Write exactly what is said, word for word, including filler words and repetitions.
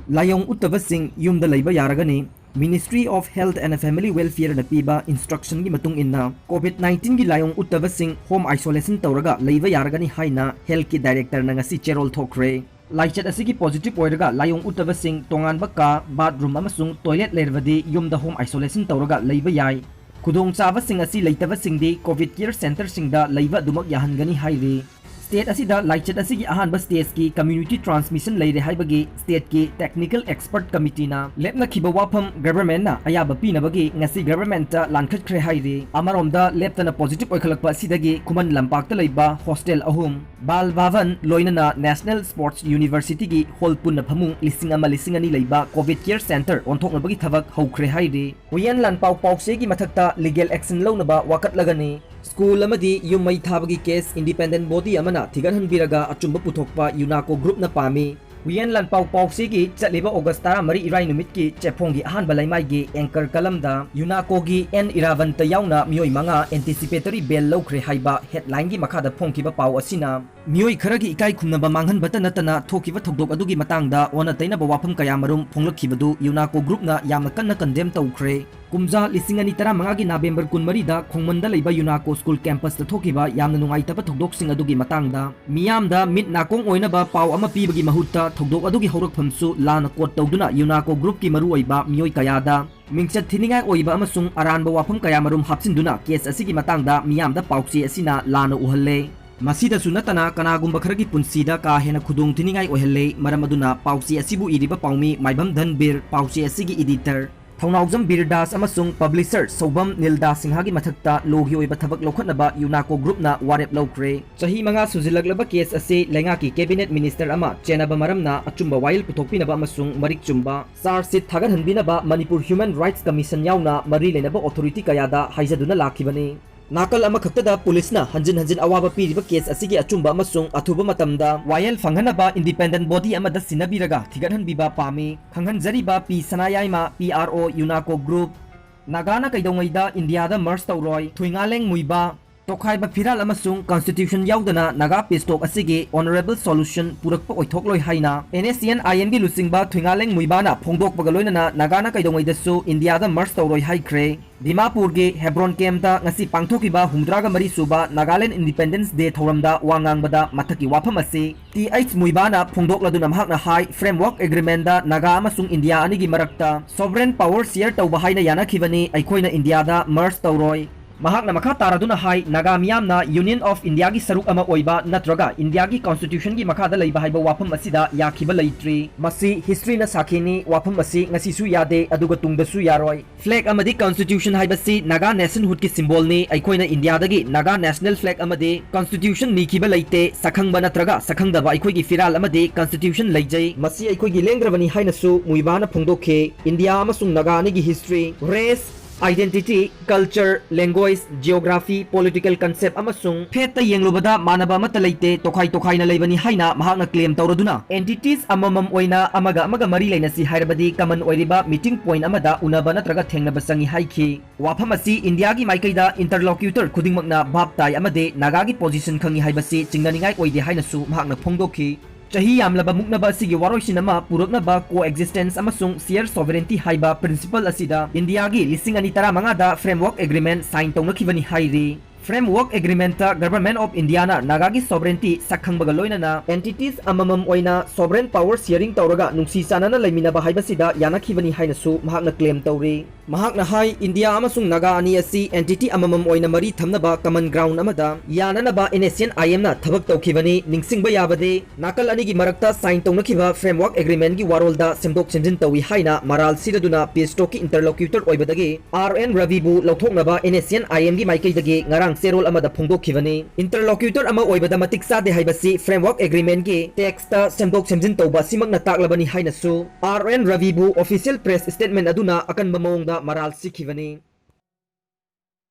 ꯂꯥꯏꯑꯣꯡ ꯎꯠꯇꯕꯁꯤꯡ ꯌꯨꯝꯗ ꯂꯩꯕ ꯌꯥꯔꯒꯅꯤ꯫ Ministry of Health and Family Welfare ꯅ ꯄꯤꯕ instruction ꯒꯤ ꯃꯇꯨꯡ ꯏꯟꯅ, COVID nineteen ꯒꯤ ꯂꯥꯏꯑꯣꯡ ꯎꯠꯇꯕꯁꯤꯡ home isolation ꯇꯧꯔꯒ ꯂꯩꯕ ꯌꯥꯔꯒꯅꯤ ꯍꯥꯏꯅ health ꯀꯤ director ꯅ ꯉꯁꯤ ꯆꯦꯔꯣꯜ ꯊꯣꯛꯈ꯭ꯔꯦ꯫ ꯂꯥꯏꯆꯠ ꯑꯁꯤꯒꯤ positive ꯑꯣꯏꯔꯒ ꯂꯥꯏꯑꯣꯡ ꯎꯠꯇꯕꯁꯤꯡ ꯇꯣꯉꯥꯟꯕ ꯀꯥ, bathroom ꯑꯃꯁꯨꯡ toilet ꯂꯩꯔꯕꯗꯤ ꯌꯨꯝꯗ home isolation ꯇꯧꯔꯒ ꯂꯩꯕ ꯌꯥꯏ꯫ ꯈꯨꯗꯣꯡꯆꯥꯕꯁꯤꯡ ꯑꯁꯤ ꯂꯩꯇꯕꯁꯤꯡꯗꯤ COVID care centre ꯁꯤꯡꯗ ꯂꯩꯕ ꯑꯗꯨꯃꯛ ꯌꯥꯍꯟꯒꯅꯤ ꯍꯥꯏꯔꯤ꯫ State ꯑꯁꯤꯗ ꯂꯥꯏꯆꯠ ꯑꯁꯤꯒꯤ ꯑꯍꯥꯟꯕ stage ꯀꯤ community transmission ꯂꯩꯔꯦ ꯍꯥꯏꯕꯒꯤ state ꯀꯤ technical expert committee ꯅ ꯂꯦꯞꯅꯈꯤꯕ ꯋꯥꯐꯝ government ꯅ ꯑꯌꯥꯕ ꯄꯤꯅꯕꯒꯤ ꯉꯁꯤ government ꯇ ꯂꯥꯟꯈꯠꯈ꯭ꯔꯦ ꯍꯥꯏꯔꯤ꯫ ꯑꯃꯔꯣꯝꯗ ꯂꯦꯞꯇꯅ positive ꯑꯣꯏꯈꯠꯂꯛꯄ ꯑꯁꯤꯗꯒꯤ ꯈꯨꯃꯟ ꯂꯝꯄꯥꯛꯇ ꯂꯩꯕ hostel ꯑꯍꯨꯝ, ꯕꯥꯜ ꯚꯥꯚꯟ ꯂꯣꯏꯅꯅ National Sports University ꯒꯤ hall ꯄꯨꯟꯅ ꯐꯃꯨꯡ ꯂꯤꯁꯤꯡ ꯑꯃ, ꯂꯤꯁꯤꯡ ꯑꯅꯤ ꯂꯩꯕ COVID care centre ꯑꯣꯟꯊꯣꯛꯅꯕꯒꯤ ꯊꯕꯛ ꯍꯧꯈ꯭ꯔꯦ ꯍꯥꯏꯔꯤ꯫ ꯍꯨꯏꯌꯦꯟ ꯂꯥꯟꯄꯥꯎ ꯄꯥꯎꯆꯦꯒꯤ ꯃꯊꯛꯇ legal action ꯂꯧꯅꯕ ꯋꯥꯀꯠꯂꯒꯅꯤ꯫ School ꯑꯃꯗꯤ ꯌꯨꯝ ꯃꯩ ꯊꯥꯕꯒꯤ case independent body ꯑꯃꯅ ꯊꯤꯒꯠꯍꯟꯕꯤꯔꯒ ꯑꯆꯨꯝꯕ ꯄꯨꯊꯣꯛꯄ UNACO group ꯅ ꯄꯥꯝꯃꯤ꯫ ꯍꯨꯏꯌꯦꯟ ꯂꯥꯟꯄꯥꯎ ꯄꯥꯎꯆꯦꯒꯤ ꯆꯠꯂꯤꯕ August ꯇꯔꯥꯃꯔꯤ ꯏꯔꯥꯏ ꯅꯨꯃꯤꯠꯀꯤ ꯆꯦꯐꯣꯡꯒꯤ ꯑꯍꯥꯟꯕ ꯂꯩꯃꯥꯏꯒꯤ anchor column ꯗ UNACO ꯒꯤ ꯑꯦꯟ ꯏꯔꯥꯕꯟꯇ ꯌꯥꯎꯅ ꯃꯤꯑꯣꯏ ꯃꯉꯥ anticipatory bail ꯂꯧꯈ꯭ꯔꯦ ꯍꯥꯏꯕ headline ꯒꯤ ꯃꯈꯥꯗ ꯐꯣꯡꯈꯤꯕ ꯄꯥꯎ ꯑꯁꯤꯅ ꯃꯤꯑꯣꯏ ꯈꯔꯒꯤ ꯏꯀꯥꯏ ꯈꯨꯝꯅꯕ ꯃꯥꯡꯍꯟꯕꯇ ꯅꯠꯇꯅ ꯊꯣꯛꯈꯤꯕ ꯊꯧꯗꯣꯛ ꯑꯗꯨꯒꯤ ꯃꯇꯥꯡꯗ ꯑꯣꯟꯅ ꯇꯩꯅꯕ ꯋꯥꯐꯝ ꯀꯌꯥꯃꯔꯨꯝ ꯐꯣꯡꯂꯛꯈꯤꯕꯗꯨ UNACO group ꯅ ꯌꯥꯝꯅ ꯀꯟꯅ condemn ꯇꯧꯈ꯭ꯔꯦ꯫ ꯀꯨꯝꯖꯥ ꯂꯤꯁꯤꯡ ꯑꯅꯤ ꯇꯔꯥꯃꯉꯥꯒꯤ November ꯀꯨꯟꯃꯔꯤꯗ ꯈꯣꯡꯃꯟꯗ ꯂꯩꯕ UNACO school campus ꯇ ꯊꯣꯛꯈꯤꯕ ꯌꯥꯝꯅ ꯅꯨꯡꯉꯥꯏꯇꯕ ꯊꯧꯗꯣꯛꯁꯤꯡ ꯑꯗꯨꯒꯤ ꯃꯇꯥꯡꯗ ꯃꯤꯌꯥꯝꯗ ꯃꯤꯠ ꯅꯥꯀꯣꯡ ꯑꯣꯏꯅꯕ ꯄꯥꯎ ꯑꯃ ꯄꯤꯕꯒꯤ ꯃꯍꯨꯠꯇ ꯊꯧꯗꯣꯛ ꯑꯗꯨꯒꯤ ꯍꯧꯔꯛꯐꯝꯁꯨ ꯂꯥꯟꯅ quote ꯇꯧꯗꯨꯅ UNACO group ꯀꯤ ꯃꯔꯨꯑꯣꯏꯕ ꯃꯤꯑꯣꯏ ꯀꯌꯥꯗ ꯃꯤꯡꯆꯠ ꯊꯤꯅꯤꯡꯉꯥꯏ ꯑꯣꯏꯕ ꯑꯃꯁꯨꯡ ꯑꯔꯥꯟꯕ ꯋꯥꯐꯝ ꯀꯌꯥꯃꯔꯨꯝ ꯍꯥꯞꯆꯤꯟꯗꯨꯅ case ꯑꯁꯤꯒꯤ ꯃꯇꯥꯡꯗ ꯃꯤꯌꯥꯝꯗ ꯄꯥꯎꯆꯦ ꯑꯁꯤꯅ ꯂꯥꯟꯅ ꯎꯍꯜꯂꯦ꯫ ꯃꯁꯤꯗꯁꯨ ꯅꯠꯇꯅ ꯀꯅꯥꯒꯨꯝꯕ ꯈꯔꯒꯤ ꯄꯨꯟꯁꯤꯗ ꯀꯥ ꯍꯦꯟꯅ ꯈꯨꯗꯣꯡ ꯊꯤꯅꯤꯡꯉꯥꯏ ꯑꯣꯏꯍꯜꯂꯦ꯫ ꯃꯔꯝ ꯑꯗꯨꯅ ꯄꯥꯎꯆꯦ ꯑꯁꯤꯕꯨ ꯏꯔꯤꯕ ꯄꯥꯎꯃꯤ ꯃꯥꯏꯕꯝ ꯙꯟꯕꯤꯔ, ꯄꯥꯎꯆꯦ ꯑꯁꯤꯒꯤ editor ꯊꯧꯅꯥꯎꯖꯝ ꯕꯤꯔꯗꯥꯁ ꯑꯃꯁꯨꯡ publisher ꯁꯧꯕꯝ ꯅꯤꯜꯗꯥ ꯁꯤꯡꯍꯒꯤ ꯃꯊꯛꯇ ꯂꯣꯒꯤ ꯑꯣꯏꯕ ꯊꯕꯛ ꯂꯧꯈꯠꯅꯕ UNACO group ꯅ ꯋꯥꯔꯦꯞ ꯂꯧꯈ꯭ꯔꯦ꯫ ꯆꯍꯤ ꯃꯉꯥ ꯁꯨꯖꯤꯜꯂꯛꯂꯕ case ꯑꯁꯤ ꯂꯩꯉꯥꯛꯀꯤ cabinet minister ꯑꯃ ꯆꯦꯟꯅꯕ ꯃꯔꯝꯅ ꯑꯆꯨꯝꯕ ꯋꯥꯌꯦꯜ ꯄꯨꯊꯣꯛꯄꯤꯅꯕ ꯑꯃꯁꯨꯡ ꯃꯔꯤꯛ ꯆꯨꯝꯕ charge sheet ꯊꯥꯒꯠꯍꯟꯕꯤꯅꯕ Manipur Human Rights Commission ꯌꯥꯎꯅ ꯃꯔꯤ ꯂꯩꯅꯕ authority ꯀꯌꯥꯗ ꯍꯥꯏꯖꯗꯨꯅ ꯂꯥꯛꯈꯤꯕꯅꯤ꯫ ꯅꯥꯀꯜ ꯑꯃꯈꯛꯇꯗ ꯄꯨꯂꯤꯁꯅ ꯍꯟꯖꯤꯟ ꯍꯟꯖꯤꯟ ꯑꯋꯥꯕ ꯄꯤꯔꯤꯕ case ꯑꯁꯤꯒꯤ ꯑꯆꯨꯝꯕ ꯑꯃꯁꯨꯡ ꯑꯊꯨꯕ ꯃꯇꯝꯗ ꯋꯥꯌꯦꯜ ꯐꯪꯍꯟꯅꯕ independent body ꯑꯃꯗ ꯁꯤꯟꯅꯕꯤꯔꯒ ꯊꯤꯒꯠꯍꯟꯕꯤꯕ ꯄꯥꯝꯃꯤ꯫ ꯈꯪꯍꯟꯖꯔꯤꯕ ꯄꯤ ꯁꯅꯥꯌꯥꯏꯃ, P R O, UNACO group꯫ ꯅꯥꯒꯥꯅ ꯀꯩꯗꯧꯉꯩꯗ ꯏꯟꯗꯤꯌꯥꯗ merge ꯇꯧꯔꯣꯏ꯫ ꯊꯨꯏꯉꯥꯂꯦꯡ ꯃꯨꯏꯕ꯫ ꯇꯣꯈꯥꯏꯕ ꯐꯤꯔꯥꯜ ꯑꯃꯁꯨꯡ constitution ꯌꯥꯎꯗꯅ ꯅꯥꯒꯥ peace talk ꯑꯁꯤꯒꯤ honourable solution ꯄꯨꯔꯛꯄ ꯑꯣꯏꯊꯣꯛꯂꯣꯏ ꯍꯥꯏꯅ NSCN IM ꯒꯤ ꯂꯨꯆꯤꯡꯕ ꯊꯨꯏꯉꯥꯂꯦꯡ ꯃꯨꯏꯕꯥꯅ ꯐꯣꯡꯗꯣꯛꯄꯒ ꯂꯣꯏꯅꯅ ꯅꯥꯒꯥꯅ ꯀꯩꯗꯧꯉꯩꯗꯁꯨ ꯏꯟꯗꯤꯌꯥꯗ merge ꯇꯧꯔꯣꯏ ꯍꯥꯏꯈ꯭ꯔꯦ꯫ ꯗꯤꯃꯥꯄꯨꯔꯒꯤ ꯍꯦꯕ꯭ꯔꯣꯟ camp ꯇ ꯉꯁꯤ ꯄꯥꯡꯊꯣꯛꯈꯤꯕ ꯍꯨꯝꯗ꯭ꯔꯥꯒ ꯃꯔꯤ ꯁꯨꯕ Nagaland Independence Day ꯊꯧꯔꯝꯗ ꯋꯥ ꯉꯥꯡꯕꯗ ꯃꯊꯛꯀꯤ ꯋꯥꯐꯝ ꯑꯁꯤ Th ꯃꯨꯏꯕꯥꯅ ꯐꯣꯡꯗꯣꯛꯂꯗꯨꯅ ꯃꯍꯥꯛꯅ ꯍꯥꯏ, Framework Agreement ꯗ ꯅꯥꯒꯥ ꯑꯃꯁꯨꯡ ꯏꯟꯗꯤꯌꯥ ꯑꯅꯤꯒꯤ ꯃꯔꯛꯇ sovereign power share ꯇꯧꯕ ꯍꯥꯏꯅ ꯌꯥꯅꯈꯤꯕꯅꯤ, ꯑꯩꯈꯣꯏꯅ ꯏꯟꯗꯤꯌꯥꯗ merge ꯇꯧꯔꯣꯏ꯫ ꯃꯍꯥꯛꯅ ꯃꯈꯥ ꯇꯥꯔꯗꯨꯅ ꯍꯥꯏ, ꯅꯥꯒꯥ ꯃꯤꯌꯥꯝꯅ Union of India ꯒꯤ ꯁꯔꯨꯛ ꯑꯃ ꯑꯣꯏꯕ ꯅꯠꯇ꯭ꯔꯒ ꯏꯟꯗꯤꯌꯥꯒꯤ constitution ꯒꯤ ꯃꯈꯥꯗ ꯂꯩꯕ ꯍꯥꯏꯕ ꯋꯥꯐꯝ ꯑꯁꯤꯗ ꯌꯥꯈꯤꯕ ꯂꯩꯇ꯭ꯔꯤ꯫ ꯃꯁꯤ history ꯅ ꯁꯥꯈꯤꯅꯤ, ꯋꯥꯐꯝ ꯑꯁꯤ ꯉꯁꯤꯁꯨ ꯌꯥꯗꯦ, ꯑꯗꯨꯒ ꯇꯨꯡꯗꯁꯨ ꯌꯥꯔꯣꯏ꯫ Flag ꯑꯃꯗꯤ constitution ꯍꯥꯏꯕꯁꯤ ꯅꯥꯒꯥ nationhood ꯀꯤ symbol ꯅꯤ꯫ ꯑꯩꯈꯣꯏꯅ ꯏꯟꯗꯤꯌꯥꯗꯒꯤ ꯅꯥꯒꯥ national flag ꯑꯃꯗꯤ constitution ꯅꯤꯈꯤꯕ ꯂꯩꯇꯦ꯫ ꯁꯛꯈꯪꯕ ꯅꯠꯇ꯭ꯔꯒ ꯁꯛꯈꯪꯗꯕ ꯑꯩꯈꯣꯏꯒꯤ ꯐꯤꯔꯥꯜ ꯑꯃꯗꯤ constitution ꯂꯩꯖꯩ꯫ ꯃꯁꯤ ꯑꯩꯈꯣꯏꯒꯤ ꯂꯦꯡꯗ꯭ꯔꯕꯅꯤ ꯍꯥꯏꯅꯁꯨ ꯃꯨꯏꯕꯥꯅ ꯐꯣꯡꯗꯣꯛꯈꯤ꯫ ꯏꯟꯗꯤꯌꯥ ꯑꯃꯁꯨꯡ ꯅꯥꯒꯥ ꯑꯅꯤꯒꯤ history, race, identity, culture, language, geography, political concept ꯑꯃꯁꯨꯡ faith ꯇ ꯌꯦꯡꯂꯨꯕꯗ ꯃꯥꯟꯅꯕ ꯑꯃꯠꯇ ꯂꯩꯇꯦ, ꯇꯣꯈꯥꯏ ꯇꯣꯈꯥꯏꯅ ꯂꯩꯕꯅꯤ ꯍꯥꯏꯅ ꯃꯍꯥꯛꯅ claim ꯇꯧꯔꯗꯨꯅ, entities ꯑꯃꯃꯝ ꯑꯣꯏꯅ ꯑꯃꯒ ꯑꯃꯒ ꯃꯔꯤ ꯂꯩꯅꯁꯤ ꯍꯥꯏꯔꯕꯗꯤ common ꯑꯣꯏꯔꯤꯕ meeting point ꯑꯃꯗ ꯎꯅꯕ ꯅꯠꯇ꯭ꯔꯒ ꯊꯦꯡꯅꯕ ꯆꯪꯏ ꯍꯥꯏꯈꯤ꯫ ꯋꯥꯐꯝ ꯑꯁꯤ ꯏꯟꯗꯤꯌꯥꯒꯤ ꯃꯥꯏꯀꯩꯗ interlocutor ꯈꯨꯗꯤꯡꯃꯛꯅ ꯚꯥꯞ ꯇꯥꯏ ꯑꯃꯗꯤ ꯅꯥꯒꯥꯒꯤ position ꯈꯪꯏ ꯍꯥꯏꯕꯁꯤ ꯆꯤꯡꯅꯅꯤꯡꯉꯥꯏ ꯑꯣꯏꯗꯦ ꯍꯥꯏꯅꯁꯨ ꯃꯍꯥꯛꯅ ꯐꯣꯡꯗꯣꯛꯈꯤ꯫ ꯆꯍꯤ ꯌꯥꯝꯂꯕ ꯃꯨꯛꯅꯕ ꯑꯁꯤꯒꯤ ꯋꯥꯔꯣꯏꯁꯤꯟ ꯑꯃ ꯄꯨꯔꯛꯅꯕ coexistence ꯑꯃꯁꯨꯡ share sovereignty ꯍꯥꯏꯕ principle ꯑꯁꯤꯗ ꯏꯟꯗꯤꯌꯥꯒꯤ ꯂꯤꯁꯤꯡ ꯑꯅꯤ ꯇꯔꯥꯃꯉꯥꯗ Framework Agreement sign ꯇꯧꯅꯈꯤꯕꯅꯤ ꯍꯥꯏꯔꯤ꯫ Framework Agreement ꯇ Government of India ꯅ ꯅꯥꯒꯥꯒꯤ sovereignty ꯁꯛ ꯈꯪꯕꯒ ꯂꯣꯏꯅꯅ entities ꯑꯃꯃꯝ ꯑꯣꯏꯅ sovereign power sharing ꯇꯧꯔꯒ ꯅꯨꯡꯁꯤ ꯆꯥꯟꯅꯅ ꯂꯩꯃꯤꯟꯅꯕ ꯍꯥꯏꯕꯁꯤꯗ ꯌꯥꯅꯈꯤꯕꯅꯤ ꯍꯥꯏꯅꯁꯨ ꯃꯍꯥꯛꯅ claim ꯇꯧꯔꯤ꯫ ꯃꯍꯥꯛꯅ ꯍꯥꯏ, ꯏꯟꯗꯤꯌꯥ ꯑꯃꯁꯨꯡ ꯅꯥꯒꯥ ꯑꯅꯤ ꯑꯁꯤ entity ꯑꯃꯃꯝ ꯑꯣꯏꯅ ꯃꯔꯤ ꯊꯝꯅꯕ common ground ꯑꯃꯗ ꯌꯥꯅꯅꯕ NSCN IM ꯅ ꯊꯕꯛ ꯇꯧꯈꯤꯕꯅꯤ꯫ ꯅꯤꯡꯁꯤꯡꯕ ꯌꯥꯕꯗꯤ, ꯅꯥꯀꯜ ꯑꯅꯤꯒꯤ ꯃꯔꯛꯇ sign ꯇꯧꯅꯈꯤꯕ Framework Agreement ꯀꯤ ꯋꯥꯔꯣꯜꯗ ꯁꯦꯝꯗꯣꯛ ꯁꯦꯝꯖꯤꯟ ꯇꯧꯏ ꯍꯥꯏꯅ ꯃꯔꯥꯜ ꯁꯤꯔꯗꯨꯅ peace talk ꯀꯤ interlocutor ꯑꯣꯏꯕꯗꯒꯤ R N ꯔꯕꯤꯕꯨ ꯂꯧꯊꯣꯛꯅꯕ NSCN IM ꯒꯤ ꯃꯥꯏꯀꯩꯗꯒꯤ ꯉꯔꯥꯡ ꯆꯦꯔꯣꯜ ꯑꯃꯗ ꯐꯣꯡꯗꯣꯛꯈꯤꯕꯅꯤ꯫ Interlocutor ꯑꯃ ꯑꯣꯏꯕꯗ ꯃꯇꯤꯛ ꯆꯥꯗꯦ ꯍꯥꯏꯕꯁꯤ Framework Agreement ꯀꯤ text ꯇ ꯁꯦꯝꯗꯣꯛ ꯁꯦꯝꯖꯤꯟ ꯇꯧꯕ ꯑꯁꯤꯃꯛꯅ ꯇꯥꯛꯂꯕꯅꯤ ꯍꯥꯏꯅꯁꯨ R N ꯔꯕꯤꯕꯨ official press statement ꯑꯗꯨꯅ ꯑꯀꯟꯕ ꯃꯑꯣꯡꯗ ꯃꯔꯥꯜ ꯁꯤꯈꯤꯕꯅꯤ꯫